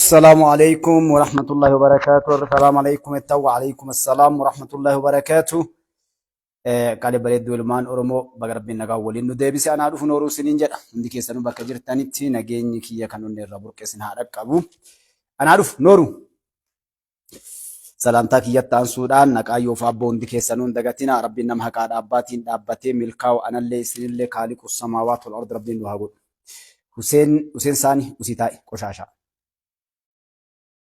Assalaamu alaikum warahmatullahi wabarakaatu. Assalaamu alaikum itti wa alaikum assalaam warahmatullahi wabarakaatu. Qaalee bareedduu ilmaan Oromoo baga rabbiin nagaa waliin nu deebise anaa dhufu nooruu isiniin jedha. Hundi keessanuu bakka jirtanitti nageenyi kiyya kan onnee irraa burqe isin haa dhaqqabu. Anaa dhufu nooruu. Salaamtaa kiyyatti aansuudhaan naqaayyoo fi abboo hundi keessanuu hin dagatina. Rabbiin nama haqaa dhaabbaatiin dhaabbatee milkaa'u anallee isinillee kaaliqu samaawaat wal ardi rabbiin nu haa godhu. Huseen Huseen saani usii taa'i qoshaashaa.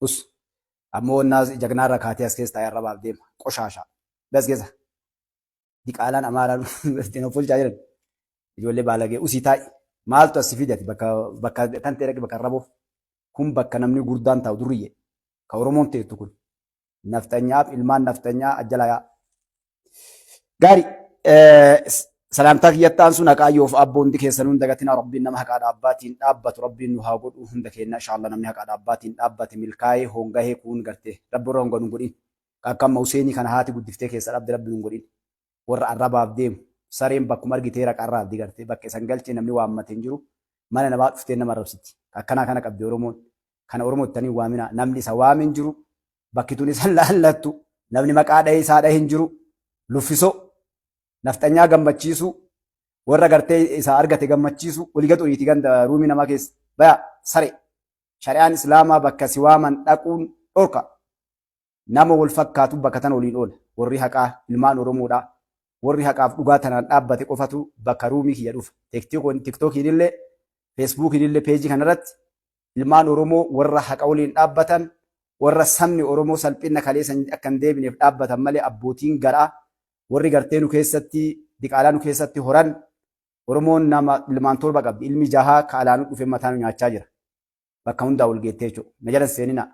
Us ammoo wannaa jagnaa irra kaatee as keessa taa'ee arrabaaf deema qoshaashaa. Bas keessa. Diqaalaan Amaaraan ittiin of bulchaa jiran. Ijoollee baalagee usii taa'i. Maaltu as si fide ati bakka bakka tan ta'e dhaqi bakka arraboo. Kun bakka namni gurdaan taa'u durriyyee. Ka Oromoon teettu kun. Nafxanyaaf ilmaan nafxanyaa ajjala yaa. Gaari salaamtaa kiyyatti aansuun haqaayyoof abboo hundi keessanuu hin dagatinaa rabbiin nama haqaa dhaabbaatiin dhaabbatu rabbiin nu haa godhu hunda keenya inshallah namni haqaa dhaabbaatiin dhaabbate milkaa'ee hongahee kuun garte rabbi warra honga nu godhin akka amma Huseenii kana haati guddiftee keessa dhabde rabbi nu godhin warra arrabaaf deemu sareen bakkuma argitee raqa arraabdi garte bakka isan galchee namni waammate hin jiru mana namaa dhuftee nama arrabsiti akkanaa kana qabdi Oromoon kana Oromoo ittanii waaminaa namni isa waame hin jiru bakki tun isa laallattu namni maqaa dhahee isaa dhahe hin jiru luffisoo nafxanyaa gammachiisuu warra gartee isaa argate gammachiisuu olii gad oliiti ganda ruumii namaa keessa baya sare shari'aan islaamaa bakka si waaman dhaquun dhorka nama wal fakkaatu bakka tana waliin oola warri haqaa ilmaan Oromoodha warri haqaaf dhugaa tanaan dhaabbate qofatu bakka ruumii kiyya dhufa tiktookiin illee feesbuukiin illee peejii kanarratti ilmaan Oromoo warra haqa waliin dhaabbatan, warra sabni Oromoo salphinna kaleessa akka hin deebineef dhaabbatan malee abbootiin garaa warri gartee nu keessatti diqaalaa nu keessatti horan Oromoon nama ilmaan torba qabdi. Ilmi jahaa ka alaa nu dhufe mataa nu nyaachaa jira. Bakka hundaa wal geettee jechuudha. Na jala seeninaa.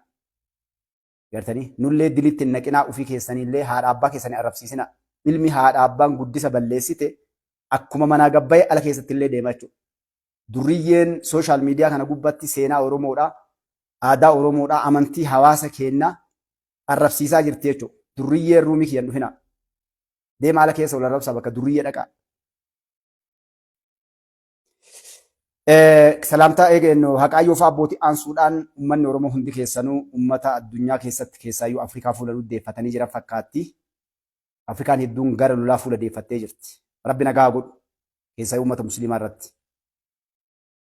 Gartanii nullee dilitti hin naqinaa ofii keessaniillee haadha abbaa keessanii arrabsiisinaa. Ilmi haadha abbaan guddisa balleessite akkuma manaa gabbayee ala keessatti illee deema jechuudha. Durriyyeen social media kana gubbatti seenaa Oromoodha, aadaa Oromoodha, amantii hawaasa keennaa arrabsiisaa jirti jechuudha. Durriyyeen ruumii kiyya hin dhufinaa. Deema ala keessa wal arrabsaa bakka durriyyee dhaqaa. Salaamtaa eegeennu haqaayyoo fa'aa abbootii aansuudhaan uummanni Oromoo hundi keessanuu uummata addunyaa keessatti keessaayyuu Afrikaa fuula deeffatanii jiran fakkaatti. Afrikaan hedduun gara lolaa fuula deeffattee jirti. Rabbi nagaa haa godhu. Keessaa uummata musliimaa irratti.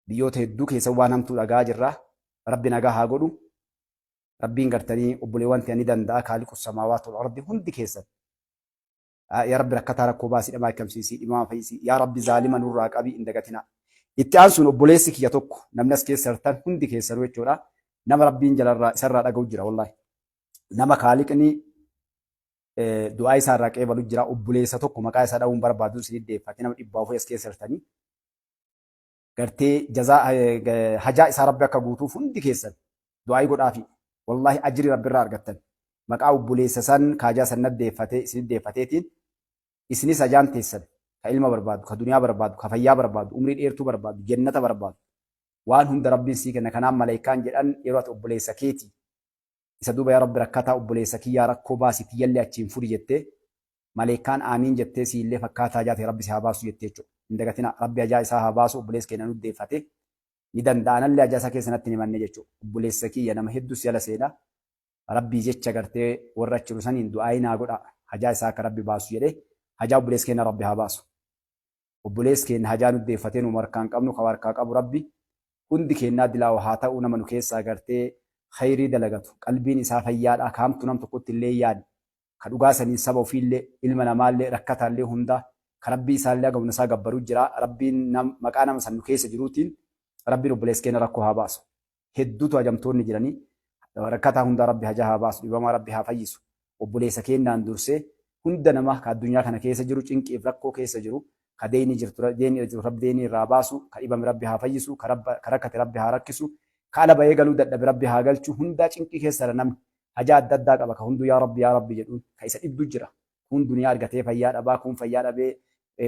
Biyyoota hedduu keessa waan hamtuu dhagaa jirra. Rabbi nagaa haa godhu. Rabbiin gartanii obboleewwan ta'an ni danda'a. Kaaliqu samaawaat wal ardi hundi keessan. Yaa Rabbi rakkataa rakkoo baasii dhamaa hiikamsiisii dhimaa fayyisii. Yaa Rabbi zaalima nurraa qabii hin dagatinaa. Itti aansuun obboleessi kiyya tokko namni as keessa jirtan hundi keessanuu jechuudha. Nama Rabbiin jalarraa isarraa dhaga'u jira wallaahi. Nama kaaliqni du'aa isaa irraa qeebalu jira obboleessa tokko maqaa isaa dha'uun barbaadu isin deeffate nama dhibbaa ofii as keessa jirtanii gartee jazaa hajaa isaa rabbi akka guutuuf hundi keessan du'aa godhaafi wallaahi ajrii rabbi irraa argattan maqaa obboleessa san kaajaa san deeffate isin deeffateetiin isinis hajaan teessan ka ilma barbaadu ka duniyaa barbaadu ka fayyaa barbaadu umrii dheertuu barbaadu jennata barbaadu waan hunda rabbiin sii kenna kanaan malaayikaan jedhan yeroo ati obboleessa keetii Isa duuba yaa Rabbi rakkataa obboleessa kiyyaa rakkoo baasi tiyyallee achiin furi jettee maleekkaan aamiin jettee siillee fakkaataa hajaa tee Rabbi si haa baasu jettee jechuudha. Hin dagatinaa Rabbi hajaa isaa haa baasu obboleessa keenya nu deeffate ni danda'a anallee hajaa isaa keessa natti hin himanne jechuudha. Obboleessa kiyya nama hedduu si jala seena Rabbii jecha gartee warra achi jiru saniin du'aayii naa godhaa hajaa isaa akka Rabbi baasu jedhee hajaa obboleessa keenya Rabbi haa baasu. Obboleessi keenna hajaa nu deeffatee nu harkaa hin qabnu ka harkaa qabu Rabbi hundi keennaa dilaawa haa ta'uu nama nu keessaa gartee khayrii dalagatu qalbiin isaa fayyaadhaa ka hamtuu nam tokkotti illee hin yaadne ka dhugaa saniin saba ufiillee ilma namaallee rakkataallee hundaa ka Rabbii isaallee haga humna isaa gabbaru jira Rabbiin nam maqaa nama san nu keessa jiruutiin Rabbiin obboleessa keenna rakkoo haa baasu hedduutu hajamtoonni jiranii rakkataa hundaa Rabbi hajaa haa baasu dhibamaa Rabbi haa fayyisu obboleessa keennaan dursee hunda nama ka addunyaa kana keessa jiru cinqiif rakkoo keessa jiru ka deeyni jirtu deeyni irra jiru Rabbi deeyni irraa baasu ka dhibame Rabbi haa fayyisu ka rabba ka rakkate Rabbi haa rakkisu ka ala bayee galuu dadhabe Rabbi haa galchu hundaa cinqii keessa jira namni hajaa adda addaa qaba ka hunduu yaa Rabbi yaa Rabbi jedhuun ka isa dhibdu jira kuun duniyaa argatee fayyaa dhabaa kuun fayyaa dhabee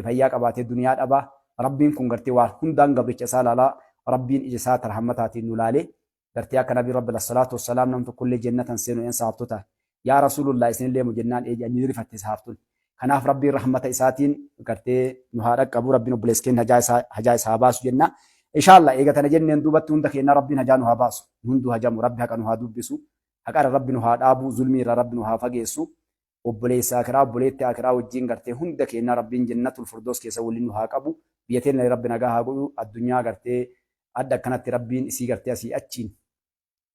fayyaa qabaatee duniyaa dhabaa Rabbiin kun gartee waa hundaan gabricha isaa laalaa Rabbiin ija isaa tarhammataatiin nu laalee gartee akka nabii rabbi salaatu wassalaam nam tokkollee jennatan seenu en sahaabtota yaa rasuulullah isinillee mu jennaan ee ni rifatte sahaabtun kanaaf rabbiin rahmata isaatiin gartee nu haa dhaqqabu rabbiin obboleessa keenya hajaa isaa hajaa isaa haa baasu jenna. Inshallah eega tana jenneen duubatti hunda keenya Rabbiin hajaa nu haa baasu. Hunduu hajamu Rabbi haqa nu haa dubbisu. Haqarra Rabbi nu haa dhaabu. Zulmii irraa Rabbi nu haa fageessu. Obboleessa akiraa obboleetti akiraa wajjin gartee hunda keenya Rabbiin jannatul firdoos keessa waliin nu haa qabu. Biyya teenya Rabbi nagaa haa godhu. Addunyaa gartee adda akkanatti Rabbiin isii gartee asii achiin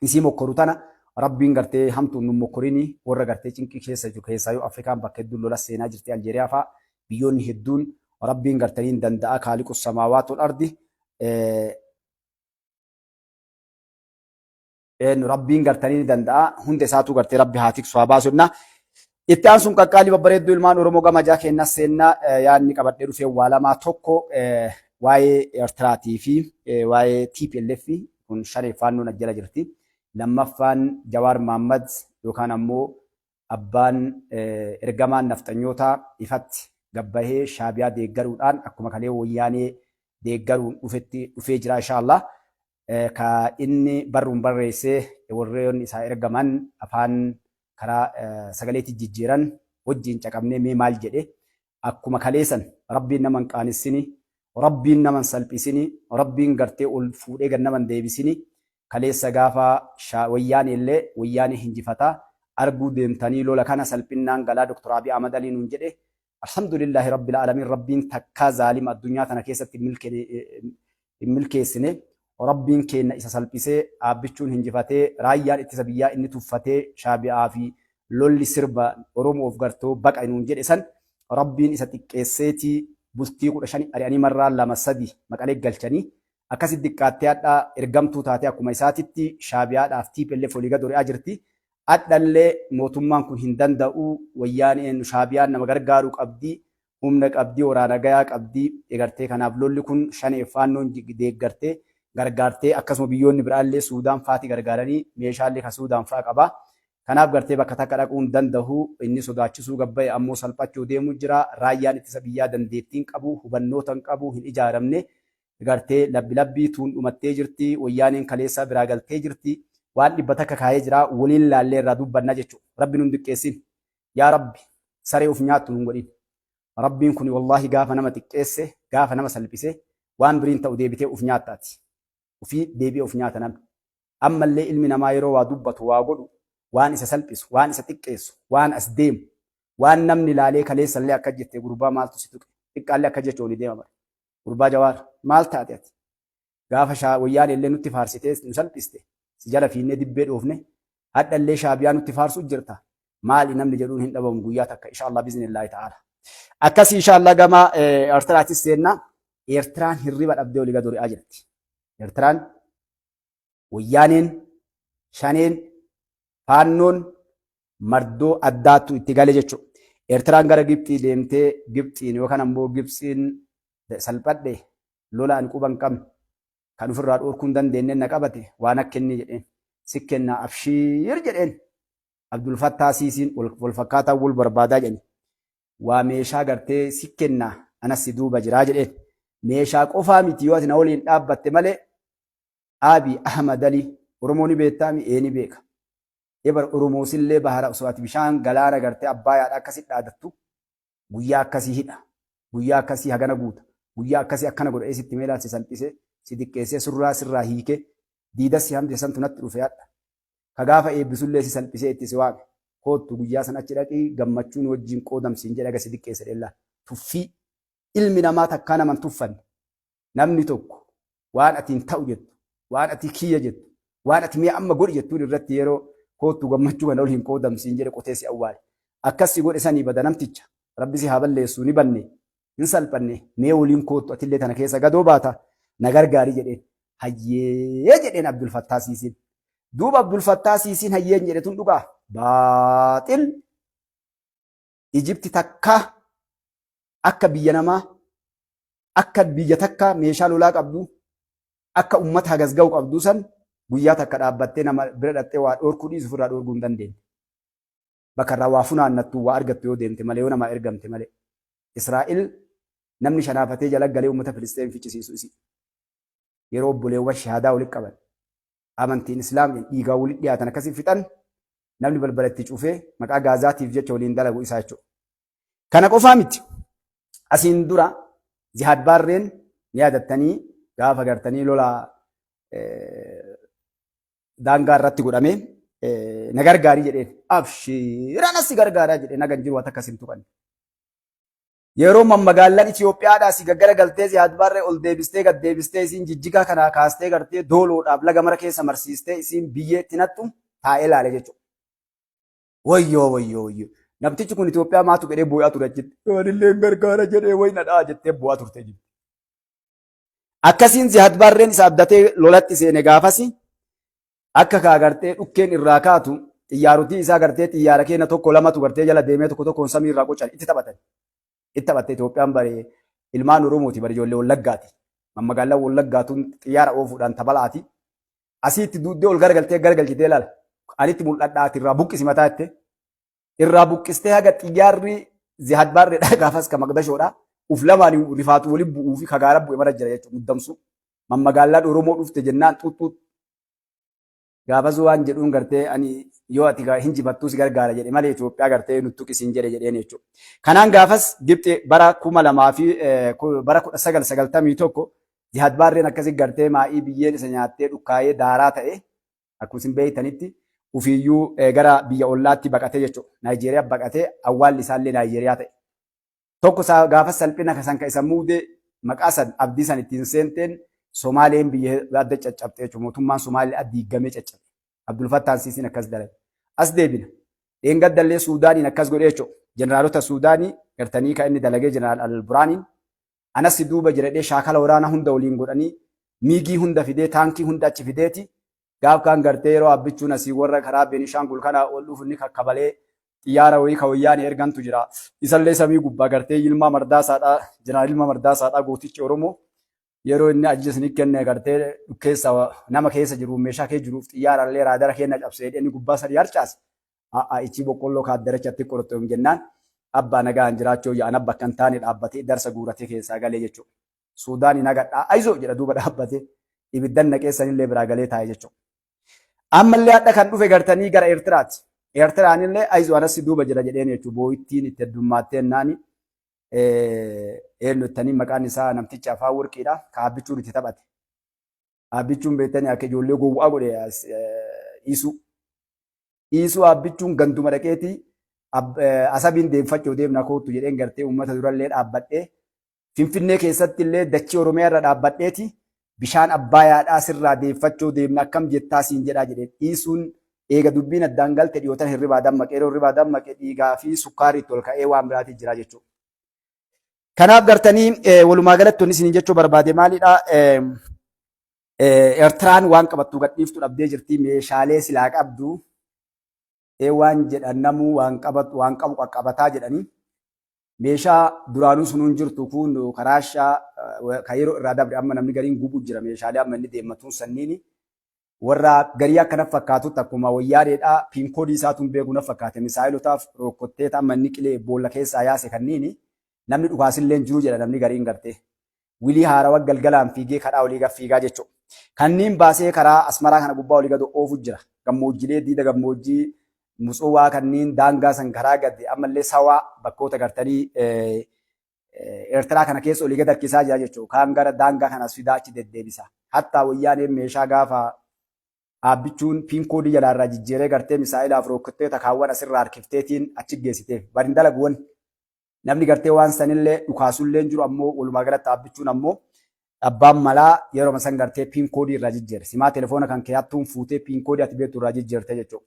isii mokkoru tana Rabbiin gartee hamtuun nu mokkorini warra gartee cinqii keessa jiru keessaayyuu Afrikaan bakka hedduun lola seenaa jirti, Aljeeriyaa fa'a biyyoonni hedduun. Rabbiin gartaniin danda'a kaaliqu samaawaatu ardi Rabbiin gartanii ni danda'a, hunda isaatu gartee Rabbi haa tiksu, haa baasu jenna. Itti aansuun qaqqaalii babbareedduu ilmaan Oromoo gama jaa keenna seenna. Yaadni qabadhee dhufee waa lamaa. Tokko waa'ee Eertiraatii fi waa'ee TPLF kun shanee faannoon ajjala jirti. Lammaffaan Jawaar Mahaammad yookaan ammoo abbaan ergamaan nafxanyootaa ifatti gabbahee Shaabiyaa deeggaruudhaan akkuma kalee Wayyaanee deeggaruun dhufetti dhufee jira inshaallah. Ka inni barruun barreessee warreen isaa ergaman afaan karaa sagaleetti jijjiiran wajjin caqabnee mee maal jedhe. Akkuma kaleessan Rabbiin nama hin qaanessini, Rabbiin nama hin salphisini, Rabbiin gartee ol fuudhee gad nama hin deebisini. Kaleessa gaafa Wayyaanee illee Wayyaanee hinjifataa arguu deemtanii lola kana salphinnaan galaa Dr. Abiy Ahmad Alii nuun jedhe. Alhamdulillahi Rabbil Aalamiin, Rabbiin takkaa zaalima addunyaa tana keessatti hin milkeessine. Rabbiin keenna isa salphisee dhaabbichuun hinjifatee raayyaan ittisa biyyaa inni tuffatee Shaabi'aa fi lolli sirba Oromoof gartoo baqa nuun jedhe san Rabbiin isa xiqqeesseetii bultii 15 ari'anii marraa lama sadi Maqalee galchanii akkasitti xiqqaattee hadha ergamtuu taatee akkuma isaatitti Shaabiyaadhaaf TPLF walii gad ori'aa jirti. Hadhallee mootummaan kun hin danda'u, Wayyaaneen Shaabiyaan nama gargaaru qabdi, humna qabdi, waraana gayaa qabdi egartee. Kanaaf lolli kun shanee faannoon deeggartee gargaartee akkasuma biyyoonni biraallee Suudaan faati gargaaranii meeshaalee ka Suudaan faa qaba. Kanaaf gartee bakka takka dhaquu hin danda'u. Inni sodaachisuu gabba'e ammoo salphachuu deemu jira. Raayyaan ittisa biyyaa dandeettiin qabu, hubannoota hin qabu, hin ijaaramne. Gartee labbi labbii tuun dhumattee jirti. Wayyaaneen kaleessaa biraa galtee jirti. Waan 100 kaayee jira. Waliin laallee irraa dubbannaa jechuudha. Rabbi nun xiqqeessin. Yaa Rabbi, saree uf nyaattu nun godhin. Rabbiin kun wallaahi gaafa nama xiqqeesse, gaafa nama salphise waan biriin ta'u deebitee uf nyaattaati. Ufii deebi'ee uf nyaata namni. Ammallee ilmi namaa yeroo waa dubbatu, waa godhu, waan isa salphisu, waan isa xiqqeessu, waan as deemu, waan namni laalee kaleessallee akka jette gurbaa maaltu si tuqe, xiqqaallee akka jecha olii deema bare. Gurbaa Jawaar maal taate ati? Gaafa shaa Wayyaanee illee nutti faarsitee nu salphiste, si jala fiinnee dibbee dhoofne, hadhallee Shaabiyaa nutti faarsu jirta. Maali namni jedhuun hin dhabamu guyyaa takka inshallah biznillaahi ta'ala. Akkasii inshallah gama Eertiraatis seenna. Eertiraan hirriba dhabdee olii gad ori'aa jirti. Eertiraan Wayyaaneen, Shaneen, Faannoon mardoo addaattu itti gale jechuudha. Eertiraan gara Gibxii deemtee Gibxiin yookaan ammoo Gibxiin salphadhe, lola ani quba hin qabne kan ofirraa dhoorkuu hin dandeenye na qabate waan akka inni jedheen si kennaa abshiir jedheen. Abdul Fattaa Siisiin wal fakkaataa wal barbaadaa jedhani. Waa meeshaa gartee si kennaa anas si duuba jiraa jedheen. Meeshaa qofaa miti, yoo ati na waliin dhaabbatte malee Aabi Ahmad Ali Oromoo ni beektaami? Ee, ni beeka. Ebar Oromoosillee bahara osoo ati bishaan galaana gartee Abbaayaadha akkasi dhaadattu guyyaa akkasii hidha. Guyyaa akkasii hagana guuta. Guyyaa akkasii akkana godha sitti meelaa si salphisee si xiqqeessee surraa sirraa hiikee diidas si hambise santu natti dhufe hadha. Ka gaafa eebbisullee si salphisee itti si waame. Koottu guyyaa san achi dhaqii gammachuun wajjin qoodamsiin jedha si xiqqeesse dheellaa. Tuffii ilmi namaa takkaa nama hin tuffanne. Namni tokko waan ati hin ta'u jettu, waan ati kiyya jettu, waan ati mi'a amma godhi jettuun irratti yeroo koottu gammachuu kana ol hin qoodamsiin jedhe qotee si awwaale. Akkas si godhe sanii bada namticha. Rabbi si haa balleessuu, ni banne, hin salphanne, mee waliin koottu atillee tana keessa gadoo baata na gargaari jedheen. Hayyee jedheen Abdul Fattaa Siisiin. Duuba Abdul Fattaa Siisiin hayyeen jedhe tun dhugaa. Baaxil. Ijipti takkaa akka biyya namaa, akka biyya takka meeshaa lolaa qabdu, akka ummata hagas ga'u qabdu san guyyaa takka dhaabbattee nama bira dhattee waa dhoorkuu dhiisu ofirraa dhoorguu hin dandeenye. Bakka irraa waa funaannattu waa argattu yoo deemte malee, yoo namaa ergamte malee. Israa'el namni shanaafatee jala galee uummata Filisxeen ficcisiisu isi. Yeroo obboleewwan shahaadaa walitti qaban amantiin Islaam dhiigaa walitti dhiyaatan akkasii fixan namni balbala itti cufee maqaa Gaazaatiif jecha waliin dalagu isaa jechuudha. Kana qofaa miti. Asiin dura Zihaad Baarreen ni yaadattanii. Gaafa gartanii lola daangaa irratti godhamee na gargaarii jedheen. Abshiir anas si gargaaraa jedhee nagan jiru waan takka sin tuqan. Yeroo mammagaallan Itoophiyaadhaa si gaggara galtee si hadbarree ol deebistee gad deebistee isiin jijjigaa kanaa kaastee gartee dooloodhaaf laga mara keessa marsiistee isiin biyyeetti nattu taa'ee laale jechuudha. Wayyoo wayyoo wayyoo. Namtichi kun Itoophiyaa maatu jedhee boo'aa ture achitti. Anillee gargaara jedhee wayi nadhaa jettee boo'aa turte jirti. Akkasiin Ziyaad Barreen isa abdatee lolatti seene gaafasi akka kaa gartee dhukkeen irraa kaatu xiyyaarotii isaa gartee xiyyaara keenya tokko lamatu gartee jala deemee tokko tokkoon samii irraa qocan itti taphatan. Itti taphatte Itoophiyaan bare ilmaan Oromooti bare ijoollee Wallaggaati. Mammagaallaan Wallaggaatuun xiyyaara oofuudhaan tabalaati. Asiitti duuddee ol garagaltee garagalchitee laala. Anitti mul'adhaa ati irraa buqqisi mataa jettee. Irraa buqqistee haga xiyyaarri Ziyaad Baarreedha gaafas ka Maqdashoodha. Uf lamaan rifaatu waliin bu'uu fi kagaara bu'e mara jira jechuudha muddamsu. Mammagaallaan Oromoo dhufte jennaan xuuxxuu. Gaafas waan jedhuun gartee ani yoo ati hin jifattuu si gargaara jedhe malee Itoophiyaa gartee nuttu qisiin jedhe jedheen jechuudha. Kanaan gaafas Gibxi bara 2000 fi bara 1991 Ziyaad Baarreen akkasi gartee maa'ii biyyeen isa nyaattee dhukkaayee daaraa ta'e akkuma isin beektanitti ufiiyyuu gara biyya ollaatti baqatee jechuudha. Naayijeeriyaa baqatee awwaalli isaallee Naayijeeriyaa ta'e. Tokko isaa gaafa salphina san ka isa muude maqaa san abdii san ittiin seenteen Somaaleen biyya adda caccabxe jechuudha. Mootummaan Somaalee adda diigamee caccabe. Abdul Fattaan Siisiin akkas dalage. As deebina. Dheengaddallee Suudaaniin akkas godhee jechuudha. Jeneraalota Suudaanii gartanii kan inni dalagee Jeneraal Al-Buraaniin anas si duuba jira jedhee shaakala waraanaa hunda waliin godhanii miigii hunda fidee taankii hunda achi fideeti gaaf kaan gartee yeroo abbichuun asii warra karaa Beenishaangul kana ol dhufu inni kakkabalee xiyyaara wayii ka wayyaane ergantu jira. Isallee samii gubbaa gartee Yilmaa Mardaasaadha Jeneraal Yilmaa Mardaasaadha gootichi Oromoo yeroo inni ajaja isinii kenne gartee dhukkeessa nama keessa jiru meeshaa kee jiruuf xiyyaarallee raadara kenna cabsee inni gubbaa sadii harcaase. A'a ichi boqqolloo kaaddarachatti qorxoom jennaan abbaa nagaan jiraachuu yaa'an abba kan taane dhaabbatee darsa guuratee keessaa galee jechuudha. Suudaanii nagadhaa ayizoo jedha duuba dhaabbatee ibiddan naqee sanillee biraa galee taa'e jechuudha. Ammallee hadha kan dhufe gartanii gara Eertiraati. Eertiraanillee ayizoo anassi duuba jira jedheen jechuudha. Boo'ittiin itti heddummaatteen naani eenyu jettanii maqaan isaa namticha afaan warqiidha. Kaabbichuun itti taphate. Abbichuun beektanii akka ijoollee gowwaa godhe dhiisuu. Dhiisuu abbichuun ganduma dhaqeeti asabiin deemfachuu deemna koottu jedheen gartee uummata durallee dhaabbadhee Finfinnee keessatti illee dachii Oromiyaa irra dhaabbadheeti bishaan Abbaayaadhaa sirraa deeffachuu deemna akkam jettaa siin jedhaa jedhee dhiisuun eega dubbiin addaan galte dhiyootan hirribaa dammaqee yeroo hirribaa dammaqe dhiigaa fi sukkaarri itti ol ka'ee waan biraatii jira jechuudha. Kanaaf gartanii walumaa galatti wanni isiniin jechuu barbaade maalidha? Eertiraan waan qabattu gadhiiftu dhabdee jirti meeshaalee silaa qabdu waan jedhan namuu waan qabatu waan qabu qaqqabataa jedhanii meeshaa duraanuu sunuun jirtu kun karaashaa kan yeroo irraa dabre amma namni gariin gubu jira meeshaalee amma inni deemmatuun sanniini warra garii akka na fakkaatutti akkuma wayyaaneedha piinkoodii isaatuun beeku na fakkaate misaayilotaaf rookkotteeta amma inni qilee boolla keessaa yaase kanniini namni dhukaasillee hin jiru jedha namni gariin gartee wilii haarawa galgalaan fiigee kadhaa olii gad fiigaa jechuudha. Kanniin baasee karaa Asmaraa kana gubbaa olii gad oofu jira. Gammoojjilee diida gammoojjii Mutsuwaa kanniin daangaa san karaa gad ammallee sawaa bakkoota gartanii Eertiraa kana keessa olii gad harkisaa jira jechuudha. Kaan gara daangaa kanas fidaa achi deddeebisa. Hattaa wayyaaneen meeshaa gaafa dhaabbichuun piinkoodii jalaarraa jijjiiree gartee misaa'ilaaf rookkotee takaawwan asirraa harkifteetiin achi geessiteef. Bari dalagu wanni. Namni gartee waan sanillee dhukaasullee hin jiru ammoo walumaa galatti dhaabbichuun ammoo abbaan malaa yeroo san gartee piinkoodii irraa jijjiire. Simaa telefoona kan kee hattuun fuutee piinkoodii ati beektu irraa jijjiirte jechuudha.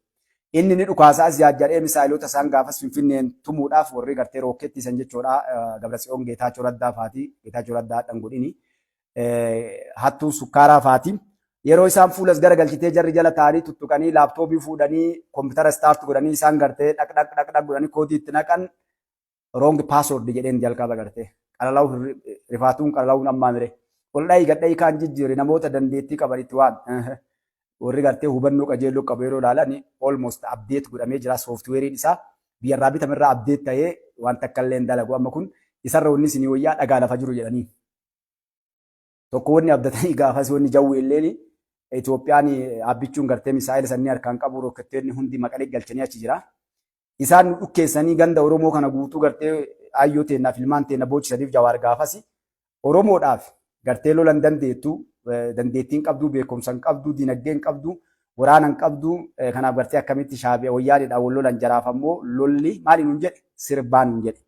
Inni ni dhukaasa as jaajjaree misaayiloota isaan gaafas Finfinneen tumuudhaaf warri gartee rookkettii san jechuudha. Gabratsiyoon Geetaachoo Raddaa faati. Geetaachoo Raddaa hadhan godhini. Hattuun sukkaaraa faati. Yeroo isaan fuulas garagalchitee jarri jala taa'anii tuttuqanii laaptooppii fuudhanii koompitara start godhanii isaan gartee dhaq dhaq dhaq dhaq godhanii koodii itti naqan wrong password jedheen jalqaba gartee. Qalalawu rifaatuun qalalawuun ammaa mire. Ol dhayi gad dhayi kaan jijjiiri namoota dandeettii qaban itti waan. Warri gartee hubannoo qajeelloo qabu yeroo ilaalan almost update godhamee jira sooftiweeriin isaa biyyarraa bitamerraa update ta'ee waan takka illee hin dalagu amma kun isarra wanni isinii wayyaa dhagaa lafa jiru jedhanii. Tokko wanni abdatanii gaafas wanni jawwee illeen Itoophiyaan abbichuun gartee misaa'ila sannii harkaan qabu rokkettoonni hundi maqalee galchanii achi jira. Isaan nu dhukkeessanii ganda Oromoo kana guutuu gartee aayyoo teennaaf ilmaan teenna boochisaniif Jawaar gaafasi Oromoodhaaf Gartee lola hin dandeettu, dandeettiin qabdu, beekumsa hin qabdu, dinagdee hin qabdu, waraana hin qabdu. Kanaaf gartee akkamitti Shaabiyaa Wayyaaneedhaan wal lolan? Jaraaf ammoo lolli maali nuun jedhe? Sirbaa nuun jedhe.